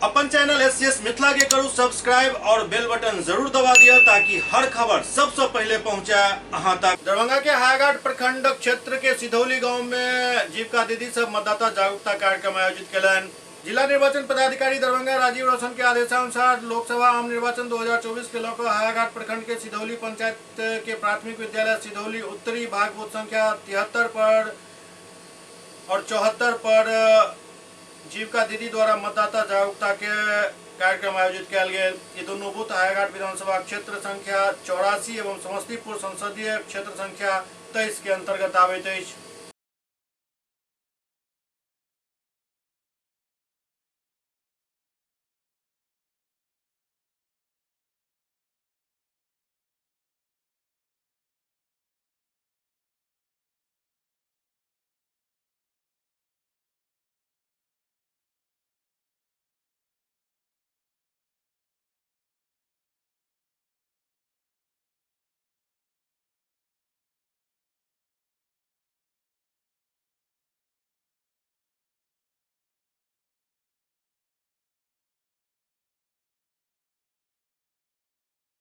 अपन channel SCS Mithila के करू सब्सक्राइब और बेल बटन जरूर दबा दिया ताकि हर खबर सबसे पहले पहुंचे अहां तक। दरभंगा के हायाघाट प्रखंड क्षेत्र के सिधौली गांव में जीविका दीदी सब मतदाता जागरूकता कार्यक्रम आयोजित केलनि। जिला निर्वाचन पदाधिकारी दरभंगा राजीव रोशन के आदेशानुसार लोकसभा आम निर्वाचन 2024 के लऽ कऽ हायाघाट प्रखंड के सिधौली पंचायत के प्राथमिक विद्यालय सिधौली उत्तरी भाग बूथ संख्या 73 पर और 74 पर जीविका दीदी द्वारा मतदाता जागरूकता के कार्यक्रम आयोजित कयल गेल। ये दोनों बूथ हायाघाट विधानसभा क्षेत्र संख्या 84 एवं समस्तीपुर संसदीय क्षेत्र संख्या 23 के अंतर्गत आबैत अछि।